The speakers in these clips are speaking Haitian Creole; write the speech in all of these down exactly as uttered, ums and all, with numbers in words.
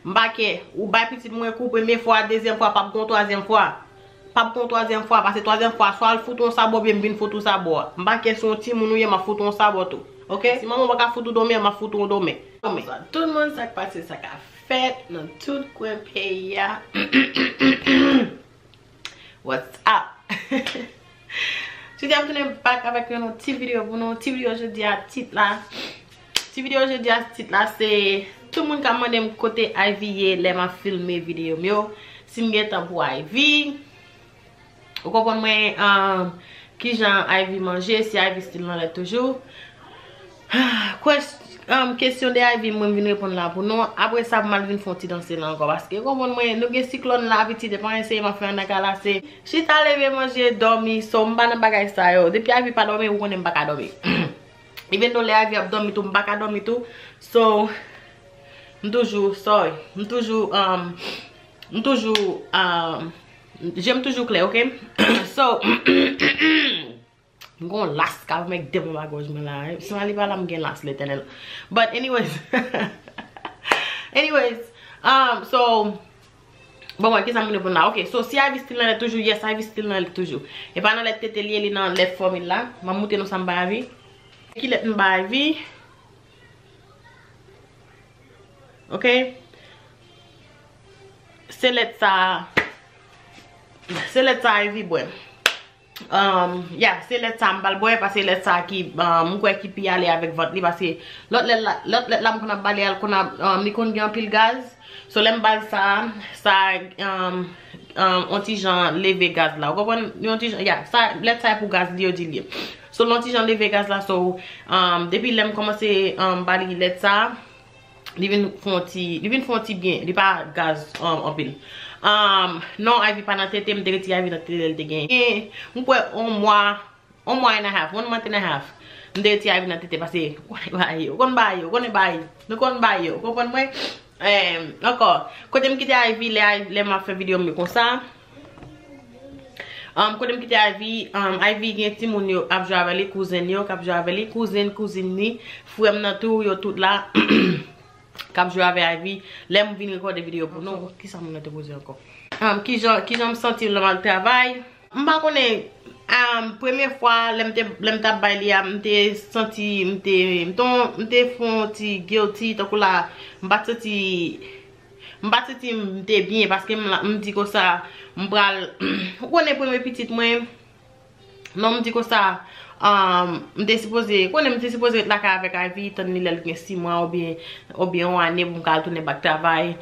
M pa kè, ou bay pitit mwen kou premye fwa, dezyèm fwa, p ap gon twazyèm fwa. P ap gon twazyèm fwa, paske twazyèm fwa, swa l fout ou yon sabò, oubyen m vin fout ou sabò a. M pa kè si yon timoun ou ye, m ap fout ou yon sabò tou. Oke? Si manman w pa ka fout ou domen, m ap fout ou yon domen. Domen. Tout moun, sa k pase, sa k ap fèt nan tout kwen peyi a. What's up? Jodi a m tounen back avèk yon ti videyo pou nou. Ti videyo jodi a, tit la. Ti videyo jodi a, tit la se, tout moun ka mande m kote Ivy ye lè m ap filme videyo m yo. Si m gen tan pou Ivy. Ou konprann mwen, um, kijan Ivy manje, si Ivy still nan lèt toujou. Kwès-, um, kesyon de Ivy mwen vin reponn la pou nou. Apre sa, m al vin fè yon ti danse la ankò. Paske, ou konprann mwen, nou gen siklòn la, pitit, e pa anyen serye m ap fè anndan kay la, se chita, leve, manje, dòmi. So, m pa nan bagay sa yo. Depi Ivy pa dòmi, ou konnen m pa ka dòmi. Even though lè Ivy ap dòmi tou, m pa ka dòmi tou. So, m toujou, sorry. M toujou, um, m toujou, um, je m toujou klè, oke? So, m gon las k ap mèk devan ba gòj mwen la. Si Mali pa la, m gen las, Letènèl. But anyways, anyways, um, so, bon, mwen, kisa m vin reponn la? Ok, so, si Ivy still nan lèt toujou, yes, Ivy still nan lèt toujou. E pa nan lèt tete li ye, li nan lèt fòmil la. M ap montre nou sa m bay Ivy. Ki lèt m bay Ivy? Ok? Se lèt sa, se lèt sa Ivy bwè. Um, yeah, se lèt sa m pral bwè, paske lèt sa ki, um, m kwè ki pi ale avèk vant li, paske lòt lèt la, lòt lèt la m konn ap ba li a, l konn ap, um, li konn gen anpil gaz. So, lè m ba l sa, sa, um, um, on ti jan leve gaz la. Ou konprann? Li on ti jan, yeah, sa, lèt sa e pou gaz li yo di l ye. So, l on ti jan leve gaz la, so, um, depi lè m kòmanse, um, ba li lèt sa, Li vin fè yon ti, li vin fè yon ti byen, li pa gaz, um, anpil. Um, non, Ivy pa nan tete, m te retire Ivy nan tete lè l te gen, gen, m kwè, on mwa, on mwa and a half, one month and a half. M te retire Ivy nan tete paske, ou konn bagay yo, ou konn bagay yo, ou konn bagay yo, nou konn bagay yo, ou konprann mwen? Em, ankò, kote m kite Ivy lè, lè m ap fè videyo m yo konsa? Um, kote m kite Ivy, um, Ivy gen timoun yo ap jwe avè li, kouzen yo k ap jwe avè li, kouzen, kouzin li, frè m nan tou, yo tout la k ap jwe avè Ivy. Lè m vin rekòde videyo pou nou, kisa moun nan te poze ankò? Um, kijan, kijan m santi m lè m al travay? M pa konnen, um, premye fwa lè m te, lè m t ap bay li a, m te santi, m te, m te, m te fè yon ti guilty, tankou la, m pa t santi M pa t santi m te byen paske m, m di konsa, m pral, ou konnen premye pitit mwen, non, m di konsa, um, m te sipoze, ou konnen m te sipoze ret lakay avèk Ivy, tann li lè l gen sis mwa oubyen, oubyen yon ane pou m ka al tounen back travay.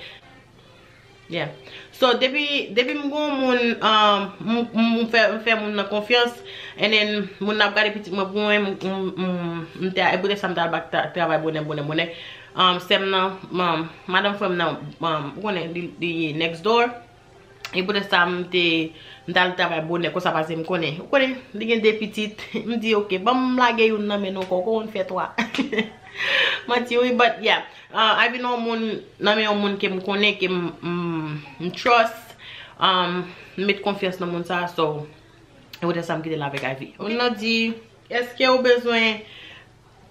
Yeah. So, depi, depi m gon moun, um, m, m, m fè, m fè moun nan konfyans, and then moun nan ap gade pitit mwen pou mwen, m, m, m, m te, e poutèt sa m t al back tra-, travay bonè, bonè, bonè. Um, sè m nan, um, madanm frè m nan, um, ou konnen, li, li next door. E poutèt sa, m te, m t al travay bonè, konsa pase m konnen. Ou konnen, li gen de pitit. M di, "Ok, ban m lage youn nan men nou ankò, ou konn fè twa." Manti, wi, but yeah. Uh, Ivy nan yon moun, nan men yon moun ke m konnen, ke m, m, m trust. Um, m met konfyans nan moun sa, so, e poutèt sa m kite l avèk Ivy. Moun nan di, èske ou bezwen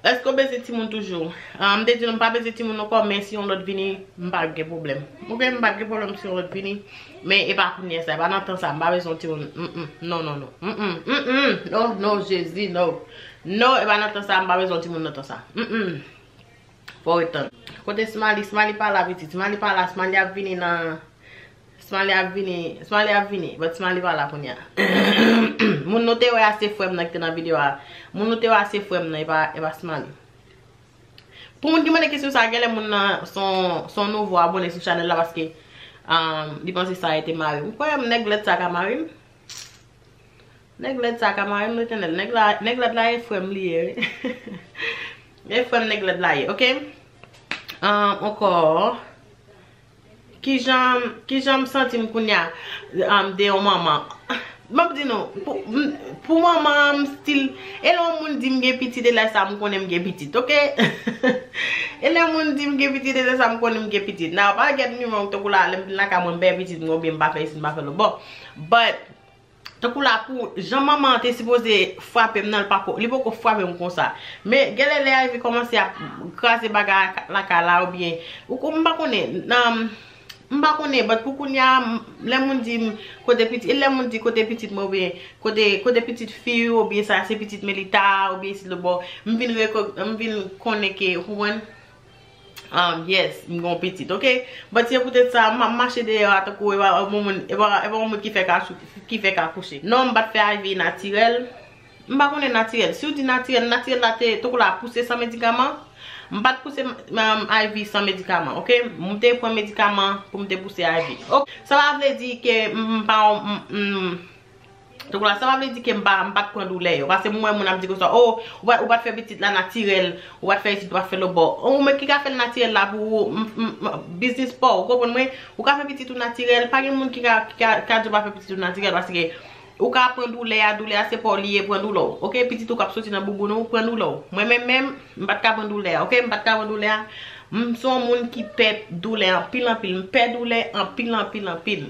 Èske w bezwen timoun toujou? Ah, m te di nou m pa bezwen timoun ankò, men si yon lòt vini, m p ap gen pwoblèm. Oubyen m p ap gen pwoblèm si yon lòt vini, men e pa kounye a sa, e pa nan tan sa, m pa bezwen yon timoun. Mm, mm, non, non, non. Mm, mm, mm, mm. Oh, non, Jezi, non. Non, e pa nan tan sa, m pa bezwen yon timoun nan tan sa. Mm, mm. Fò w ret tann. Kote Smiley? Smiley pa la, pitit. Smiley pa la, Smiley ap vini nan Smiley ap vini, Smiley ap vini, but Smiley pa la kounye a. Moun nou te wè a se frè m nan ki te nan videyo a. Moun nou te wè a se frè m nan, e pa, e pa Smiley. Pou moun ki mande kesyon sa, genlè moun nan son, son nouvo abone sou chanèl la paske, um, li panse sa a te mari m. Ou kwè nèg lèd sa ka mari m? Nèg lèd sa ka mari m, Letènèl. Nèg la, nèg lèd la e frè m li ye, wi. E frè m nèg lèd la ye, oke? Um, ankò. Kijan, kijan m santi m kounye a, um, de yon manman? M ap di nou, pou, m, pou manman an, m still, e lè yon moun di m gen pitit, e lè sa m konnen m gen pitit, oke? E lè moun di m gen pitit, e lè sa m konnen m gen pitit. Now, pa get me wrong, tankou la, lè m vin lakay mwen, m pè pitit mwen, oubyen m pa fè isi, m pa fè lòt bò. But, Tankou la pou jan manman an te sipoze frape m nan, li pako, li poko frape m konsa. Men genlè lè Ivy kòmanse ap kraze bagay lakay la oubyen, ou ko-, m pa konnen, nan, m pa konnen, but pou kounye a, m, lè moun di m kote pitit, e lè moun di kote pitit mwen oubyen kote, kote pitit fi ou oubyen sa se pitit Melita oubyen isit lòtbò, m vin reko-, m vin konnen ke, ou konprann? Um, yes, m gen yon pitit, ok? But se poutèt sa, m ap mache deyò a tankou e pa yon moun, e pa, e pa yon moun ki fèk achou-, ki fèk akouche. Non, m pa t fè Ivy natirèl. M pa konnen natirèl. Si w di natirèl, natirèl la te, tankou la pouse san medikaman. M pa t pouse, um, Ivy san medikaman, ok? M te pran medikaman pou m te pouse Ivy. Ok, sa pa vle di ke m pa, m, m, Tankou la, sa pa vle di ke m pa, m pa t pran doulè yo. Paske m wè moun ap di konsa, oh, ou pa, ou pa t fè pitit la natirèl, ou pa t fè isit, ou pa t fè lòtbò. Ou menm ki ka fè l natirèl la pou ou, m, m, m, biznis pa w, ou konprann mwen? Ou ka fè pitit ou natirèl, pa gen moun ki ka, ki ka, ka di w pa fè pitit ou natirèl, paske ou ka pran doulè a, doulè a se pa w li ye, pran doulè w. Ok, pitit ou k ap soti nan bouboun ou, pran doulè w. Mwen menm menm, m pa t ka pran doulè a, ok? M pa t ka pran doulè a. M se yon moun ki pè doulè anpil, anpil. M pè doulè anpil, anpil, anpil.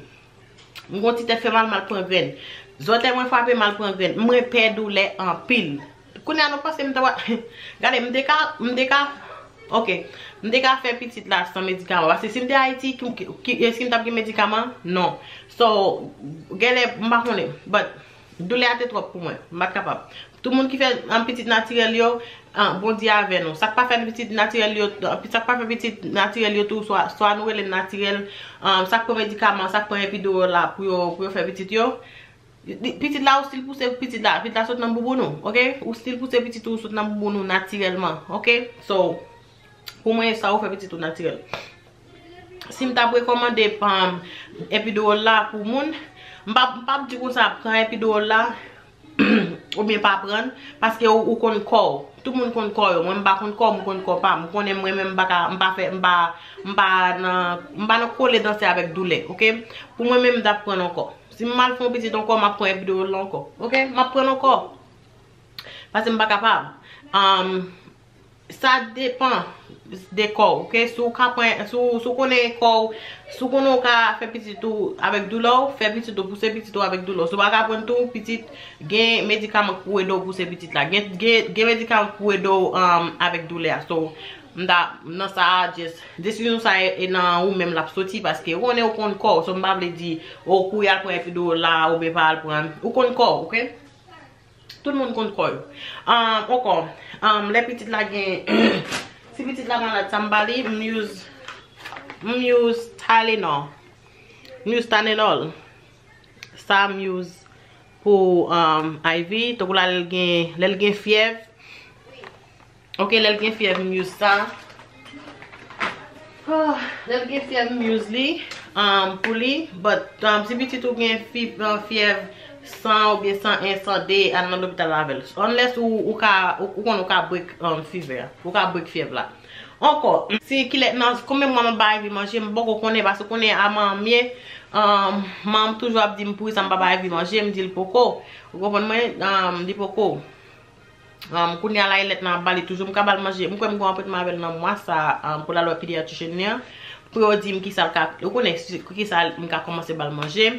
M gon ti tèt fè mal, m al pran grenn. Zòtèy mwen frape, m al pran grenn. Mwen pè doulè anpil. Kounye a nou panse m ta va, gade, m te ka, m te ka, ok, m te ka fè pitit la san medikaman. Paske si m te Ayiti, ki, ki, ki, èske m t ap gen medikaman? Non. So, genlè, m pa konnen. But, doulè a te twòp pou mwen. M pa t kapab. Tout moun ki fè, um, pitit natirèl yo, um, Bondye avè nou. Sa k pa fè pitit natirèl yo, sa k pa fè pitit natirèl yo tou, swa, swa nou rele l natirèl, um, sa k pran medikaman, sa k pran epidural la pou yo, pou yo fè pitit yo. Li, pitit la, ou still pouse pitit la, pitit la sot nan bouboun ou, ok? Ou still pouse pitit ou sot nan bouboun ou natirèlman, ok? So, pou mwen, sa ou fè pitit ou natirèl. Si m t ap rekòmande, um, epidural la pou moun, m p ap, m p ap di konsa pran epidural la, oubyen pa pran l, paske ou, ou konn kò w. Tout moun konn kò yo. Mwen, m pa konn kò m, m konn kò pa m. M konnen mwen menm, m pa ka, m pa fè, m pa, m pa nan, m pa nan kole danse avèk doulè, ok? Pou mwen menm, m t ap pran l ankò. Si m al fè yon pitit ankò, m ap pran epidural la ankò, ok? M ap pran l ankò. Paske m pa kapab. Um, Sa depan de kò w, ok? Si w ka pran, si w, si w konnen kò w, si w konnen w ka fè pitit ou avèk doulè w, fè pitit ou, pouse pitit ou avèk doulè w. Si w pa ka pran tou, pitit, gen medikaman k pou ede w pouse pitit la. Gen, gen, gen medikaman k pou ede w, um, avèk doulè a. So, m ta, nan sa a, just, desizyon sa a e, e nan ou menm l ap soti, paske ou konnen ou konn kò w. So, m pa vle di, o, kouri al pran epidural la, oubyen pa al pran. Ou konn kò w, ok? Tout moun konn kò yo. Um, ankò, um, lè pitit la gen, si pitit la malad, sa m ba li, m use, m use Tylenol. M use Tylenol. Sa m use pou, um, Ivy. Tankou la, lè l gen, lè l gen fyèv. Ok, lè l gen fyèv, m use sa. Oh, lè l gen fyèv, m use li, um, pou li. But, um, si pitit ou gen fi-, uh, fyèv san oubyen san en, san de, al nan lopital avè l. Unless ou, ou ka, ou, ou konn ou ka break, um, fever. Ou ka break fyèv la. Ankò, si kilè nan konbyen mwa m ap ba Ivy manje, m poko konnen, paske konnen a manman m ye, um, manman m toujou ap di m poukisa m pa ba Ivy manje, m di l poko. Ou konprann mwen? Um, li poko. Um, kounye a la, e lèt lan ap ba li toujou. M ka ba l manje. M kwè m gen yon apwentman avè l nan mwa sa a, um, pou l al wè pediatrician li an. Pou yo di m kisa l ka, ou konnen, si, kisa m ka kòmanse ba l manje.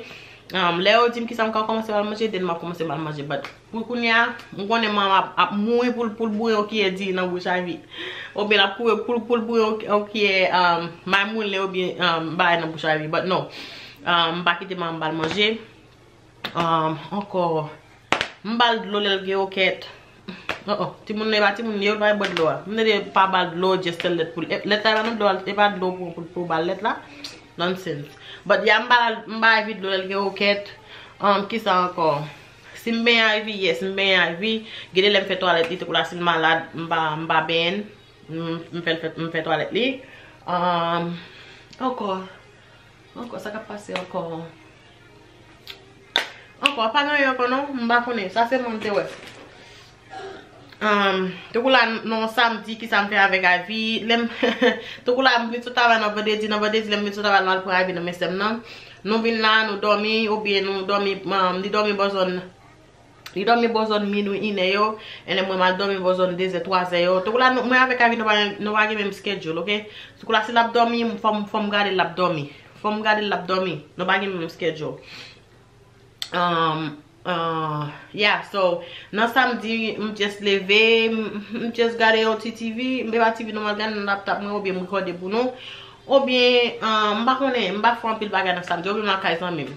Um, lè yo di m kisa m ka kòmanse ba l manje, then m ap kòmanse ba l manje. But, pou kounye a, m konnen manman ap, ap mouri pou l, pou l boure yon kiyè diri nan bouch Ivy. Oubyen l ap kouri pou l, pou l boure yon, yon kiyè, um, may moulen oubyen, um, bagay nan bouch Ivy. But no. Um, m pa kite manman m ba l manje. Um, ankò, m ba l dlo lè l gen okèt. Oh, oh, timoun nan, e pa timoun li ye, l pa bwè dlo a. M tande pa ba l dlo, just sèl lèt pou l. E, lèt la, e pa nan dlo a, e pa dlo pou, pou, pou ba l lèt la. Nonsense. But, ya, m ba, m ba Ivy dlo lè l gen okèt. Um, kisa ankò? Si m benyen Ivy, yes, m benyen Ivy. Gen de lè m fè twalèt li, tankou la, si l malad, m pa, m pa benyen l. M, m fè l fè, m fè twalèt li. Um, ankò. Ankò, sa k ap pase ankò? Ankò, pa gen anyen ankò non, m pa konnen. Sa sèlman m te wè. Um, tankou la, nan samdi, kisa m fè avèk Ivy? Lè m, tankou la, m vin sot travay nan vandredi, nan vandredi, lè m vin sot travay, m al pran Ivy nan men sè m nan. Nou vin la, nou dòmi, oubyen nou dòmi, um, li dòmi bò zòn Li dòmi bò zòn minwi, inè yo, and then mwen m al dòmi bò zòn dezè, twazè yo. Tankou la, nou, mwen avèk Ivy, nou pa, nou pa gen menm schedule, ok? Tankou la, si l ap dòmi, fò m, fò m gade l ap dòmi. Fò m gade l ap dòmi. Nou pa gen menm schedule. Um, Uh, yeah, so, nan samdi, m just leve, m, m just gade yon ti T V, m pa T V nòmal, gade nan laptop mwen, oubyen m rekòde pou nou, oubyen, uh, m pa konnen, m pa fè anpil bagay nan samdi, oubyen m al kay zanmi m.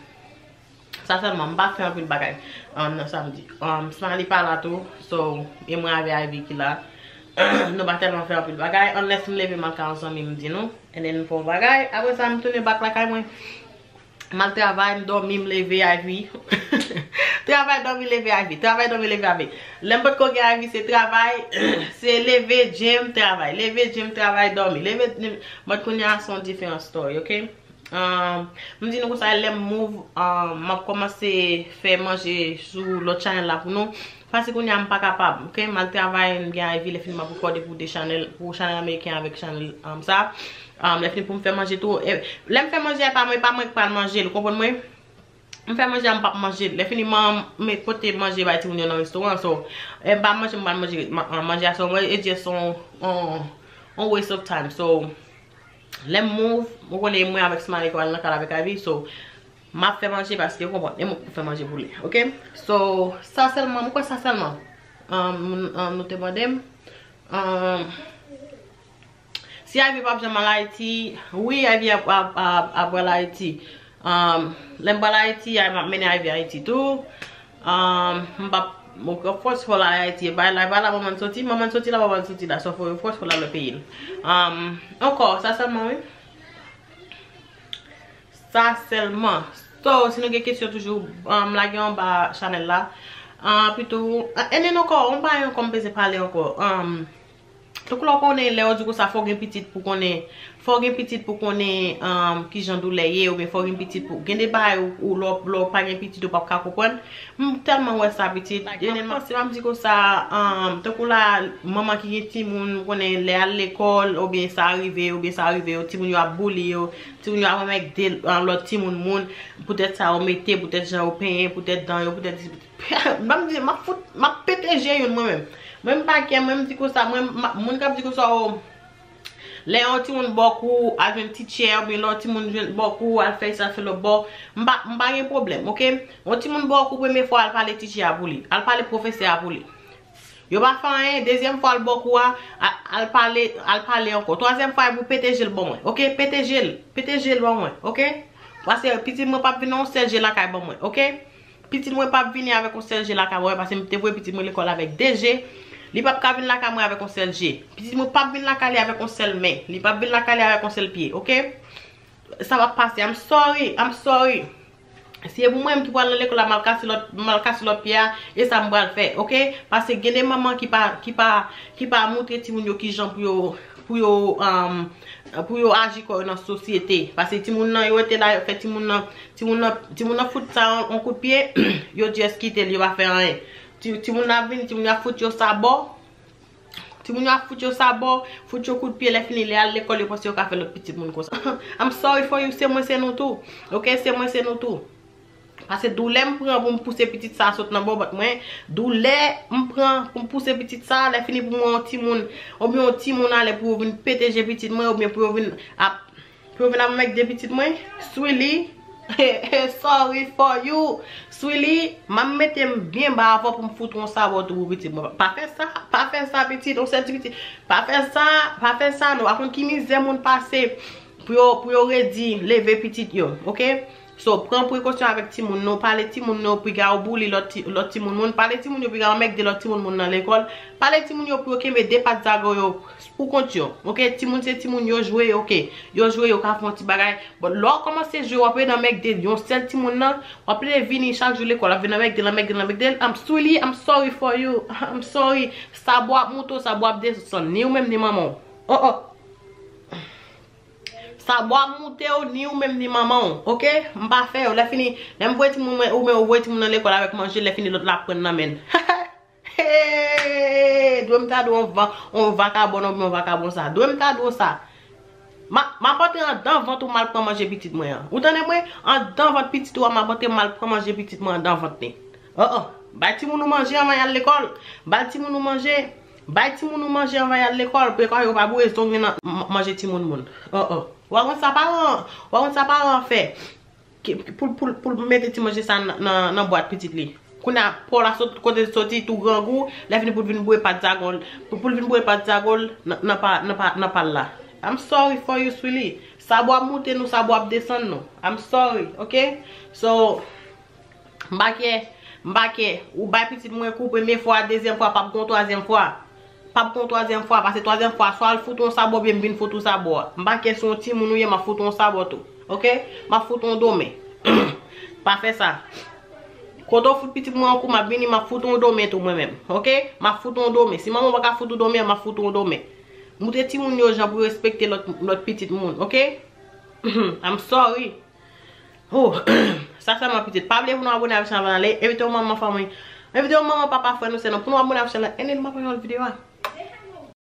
Sa sèlman, m pa fè anpil bagay, um, nan samdi. Um, Smiley pa la tou, so, e mwen avè Ivy ki la. Nou pa tèlman fè anpil bagay, unless m leve m al kay yon zanmi m di nou, and then m fè yon bagay, apre sa, m tounen back lakay mwen. M al travay, m dòmi, m leve, Ivy. Travay, dòmi, leve, Ivy. Travay, dòmi, leve, Ivy. Lè m potko gen Ivy, se travay, se leve, gym, travay. Leve, gym, travay, dòmi. Leve, gym. But kounye a se yon diferan story, ok? Um, m di nou konsa, lè m move, um, m ap kòmanse fè manje sou lòt chanèl la pou nou. Paske kounye a m pa kapab, ok? M al travay, m gen Ivy, lè fini m ap rekòde pou de chanèl, pou chanèl ameriken avèk chanèl, um, sa. Um, lè fini pou m fè manje tou. E, lè m fè manje a, e pa mwen, e pa mwen k pral manje l, ou konprann mwen? M fè manje a, m p ap manje l. Lè fini, m, m pote manje bay timoun yo nan restoran, so, e m pa manje, m pral manje, ma- manje a, so, mwen, e just on, on, on waste of time, so, lè m move, ou konnen mwen avèk Smiley k al nan kay la avèk Ivy, so, m ap fè manje paske ou konprann, e mwen k pou fè manje pou li, ok? So, sa sèlman, mwen kwè sa sèlman. Um, moun- um, nou te mande m. Um, si Ivy p ap janm al Ayiti, wi, Ivy ap, ap, ap, ap al Ayiti. Um, lè m pral Ayiti, m ap mennen Ivy Ayiti tou. Um, m p ap, bon, of course, fò l al Ayiti. E pa la, e pa la manman l soti, manman l soti la, papa l soti la. So, fò, of course, fò l al nan peyi l. Um, ankò, sa sèlman, wi. Sa sèlman. So, si nou gen kesyon toujou, um, lage anba chanèl la. Ah, pito, ah, and then ankò, yon bagay ankò m bezwen pale ankò. Um, tankou lè w konnen, lè yo di konsa, fò w gen pitit pou konnen, fò w gen pitit pou konnen, um, kijan doulè ye, oubyen fò w gen pitit pou, gen de bagay ou, ou lè w, lè w pa gen pitit, ou p ap ka konprann. M tèlman wè sa, pitit. Like, m ap panse, m ap di konsa, um, tankou la, manman ki gen timoun, ou konnen, lè al lekòl, oubyen sa rive, oubyen sa rive yo, timoun yo ap boule yo, timoun yo ap anmègde, um, lòt timoun moun, poutèt sa yo mete, poutèt jan yo penyen, poutèt dan yo, poutèt M ap di, m ap fout, m ap pete je youn mwen menm. Mwen m pa kè, mwen m di konsa, mwen, m- moun k ap di konsa, o, lè yon timoun bò kou, al jwenn teacher, oubyen lè yon timoun jwenn bò kou, al fè sa, fè lòt bò, m pa, m pa gen pwoblèm, ok? Yon timoun bò kou, premye fwa, al pale teacher a pou li, al pale pwofesè a pou li. Yo pa fè anyen, dezyèm fwa, al bò kou a, a- al pale, al pale ankò. Twazyèm fwa, e pou pete je l ban mwen, ok? Pete je l, pete je l ban mwen, ok? Paske pitit mwen p ap vin yon sèl je lakay ban mwen, ok? Pitit mwen p ap vini avèk yon sèl je lakay mwen, paske m te voye pitit mwen lekòl avèk de je. Li p ap ka vin lakay mwen avèk yon sèl je. Pitit mwen p ap vin lakay li avèk yon sèl men. Li p ap vin lakay li avèk yon sèl pye, ok? Sa p ap pase. I'm sorry, I'm sorry. Si e pou mwen, m tou pral nan lekòl la, m al kase lòt, m al kase lòt pye a, e sa m pral fè, ok? Paske gen de manman ki pa, ki pa, ki pa montre timoun yo kijan pou yo, pou yo, um, pou yo aji kò yo nan sosyete. Paske timoun nan, yo rete la, yo fè timoun nan, timoun nan, timoun nan fout sa yon, yon kout pye, yo just kite l, yo pa fè anyen. Ti, timoun nan ap vini, timoun yo ap fout yo sabò. Timoun yo ap fout yo sabò, fout yo kout pye, lè fini, lè al lekòl, yo panse yo ka fè lòt pitit moun konsa. I'm sorry for you, se mwen, se nou tou. Ok, se mwen, se nou tou. Paske doulè m pran pou m pouse pitit sa sot nan bòbòt mwen, doulè m pran pou m pouse pitit sa, lè fini pou mwen yon timoun, oubyen yon timoun ale pou yo vin pete je pitit mwen, oubyen pou yo vin ap, pou yo vin ap mègde pitit mwen, Swili, sorry for you, Swili, m ap mete m byen ba avè w pou m fout yon sabò tou pou pitit mwen. Pa fè sa, pa fè sa pitit, yon sèl ti pitit, pa fè sa, pa fè sa, nou pa konn ki mizè moun pase pou yo, pou yo redi, leve pitit yo, ok? So, pran prekosyon avèk timoun nou, pale timoun nou, piga yo boule lòt ti, lòt timoun moun, pale timoun yo, piga yo mègde lòt timoun moun nan lekòl, pale timoun yo pou yo kenbe de pat zago yo pou kont yo, ok? Timoun se timoun, yo jwe, ok? Yo jwe, yo ka fè yon ti bagay, but lè w kòmanse jwe, w ap rete nan mègde yon sèl timoun nan, w ap rete vini chak jou lekòl, w ap vin nan mègde l, nan mègde l, nan mègde l, I'm Swili, I'm sorry for you, I'm sorry, sabò ap moute w, sabò ap desann, ni ou menm ni manman w, oh oh. Sabò ap moute w, ni ou menm ni manman w, ok? M pa fè yo. Lè fini, lè m voye timoun mwen, oubyen ou voye timoun nan lekòl avèk manje, lè fini lòt la ap pran nan men l. Hey! Dwe m ta dwe yon va- yon vakabon oubyen yon vakabon sa. Dwe m ta dwe sa. Ma- m ap antre anndan vant ou, m al pran manje pitit mwen an. Ou tande mwen? Anndan vant pitit ou a, m ap antre, m al pran manje pitit mwen anndan vant li. Oh oh. Bay timoun ou manje anvan y al lekòl. Bay timoun ou manje. Bay timoun ou manje anvan y al lekòl, pou yo pa boure zong yo nan m- manje timoun moun. Oh oh. Ou pa konn sa paran, ou pa konn sa paran an fè? Ki- Pou, pou, pou l mete ti manje sa nan, nan, nan bwat pitit li. Kounye a, pa w la sot, kote l soti, tou grangou, lè fini pou l vin boure pat zagon l. Pou, pou l vin boure pat zagon l nan, nan pa, nan pa, nan pa l la. I'm sorry for you, Swili. Sabò ap moute nou, sabò ap desann nou. I'm sorry, ok? So, m pa kè, m pa kè. Ou bay pitit mwen kou premye fwa, dezyèm fwa, p ap gon twazyèm fwa. P ap gon twazyèm fwa, paske twazyèm fwa, swa l fout ou yon sabò, oubyen m vin fout ou sabò a. M pa kè si yon timoun ou ye, m ap fout ou yon sabò tou. Ok? M ap fout ou yon domen. Pa fè sa. Kote w fout pitit mwen yon kou, m ap vini, m ap fout ou yon domen tou mwen menm. Ok? M ap fout ou yon domen. Si manman w pa ka fout ou domen, m ap fout ou yon domen. Moutre timoun yo jan pou yo respekte lòt, lòt pitit moun, ok? I'm sorry. Oh, sa sèlman pitit. Pa bliye pou nou abone avèk chanèl la, ale, envite yon manman fanmi. Envite yon manman papa frè nou sè nou. Pou nou abone avèk chanèl la, ede nou pa pran yon lòt videyo a.